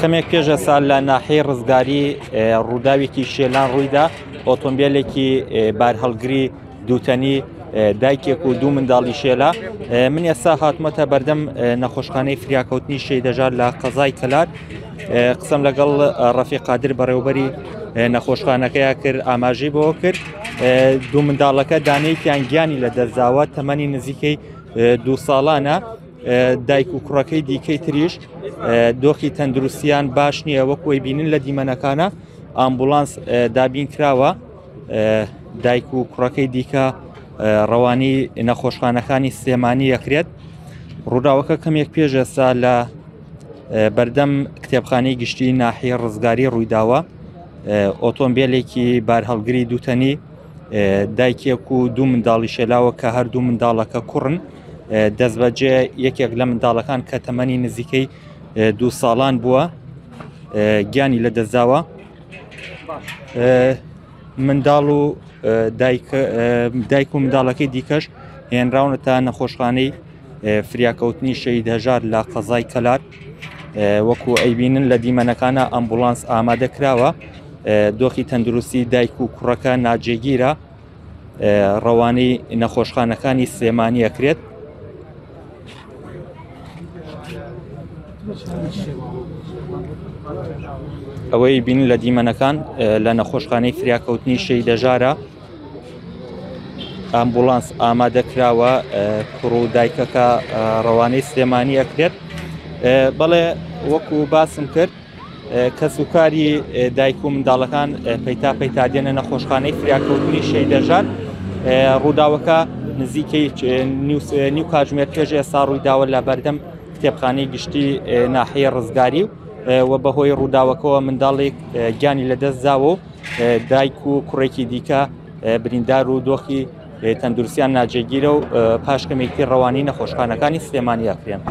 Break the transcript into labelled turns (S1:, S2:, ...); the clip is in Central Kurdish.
S1: کەمێک پێش ئێستا لە ناحیەی ڕزگاری ڕووداوێکی شێلان ڕوویدا، ئۆتۆمبیلێکی بارهەڵگری دووتەنی دایکێک و دوو منداڵی شێلا. من ئێستا هاتمەتە بەردەم نەخۆشخانەی فریاکەوتنی شەیدەژار لە قەزای کەلار. قسەم لەگەڵ ڕەفی قادر بەڕێوبەری نەخۆشخانەکەیا کرد، ئاماژەی بەوە کرد دوو منداڵەکە دانەیەکیان گیانی لە دەستداوە، تەمەنی نزیکەی دوو ساڵانە، دایک و کوڕەکەی دیکەی تریش دۆخی تەندروستیان باش نییە. وەکوی بینن لە دیمەنەکانە ئامبولانس دابین کراوە، دایک و کوڕەکەی دیکە ڕەوانی نەخۆشخانەکانی سلێمانی یەکرێت. ڕووداوەکە کەمێک پێش ئێستا لە بەردەم کتێبخانەی گشتی ناحیە ڕزگاری ڕوویداوە. ئۆتۆمبیلێکی بارهەڵگری دووتەنی دایکێک و دوو منداڵی شێلاوە کە هەردوو منداڵەکە کوڕن. دەستبەجێ یەکێک لە منداڵەکان کە تەمەنی نزیکەی دوو ساڵان بووە گیانی لە دەستداوە. منداڵ و دایک و منداڵەکەی دیکەش هێنراونەتە نەخۆشخانەی فریاکەوتنی شەهید هەژار لە قەزای کەلار. وەکو ئەیبینن لە دیمەنەکانە ئەمبولانس ئامادە کراوە. دۆخی تەندروستی دایک و کوڕەکە ناجێگیرە، ڕەوانەی نەخۆشخانەکانی سلێمانی ئەکرێت. ئەوەی بین لە دیمەنەکان لە نەخۆشخانەی فریاکەوتنی شەیدەژارە ئامبولانس ئامادە کراوە، کوڕ و دایکەکە ڕەوانەی سلێمانی ئەکرێت. بەڵێ وەکو باسم کرد کەسوکاری دایک و منداڵەکان پەیتا پەیتا دێنە نەخۆشخانەی فریاکەوتنی شەیدەژار. ڕووداوەکە نزیکەی نیو کاتژمێر پێش ئێستا ڕوویداوە لە بەردەم کتێبخانەی گشتی ناحیە ڕزگاری و بەهۆی ڕووداوەکەەوە منداڵێک گیانی لەدەست داوە و دایک و کوڕێکی دیکە بریندار و دۆخی تەندروستیان ناجێگیرە و پاش کەمێکی ڕەوانی نەخۆشخانەکانی سلێمانی ئەکرێن.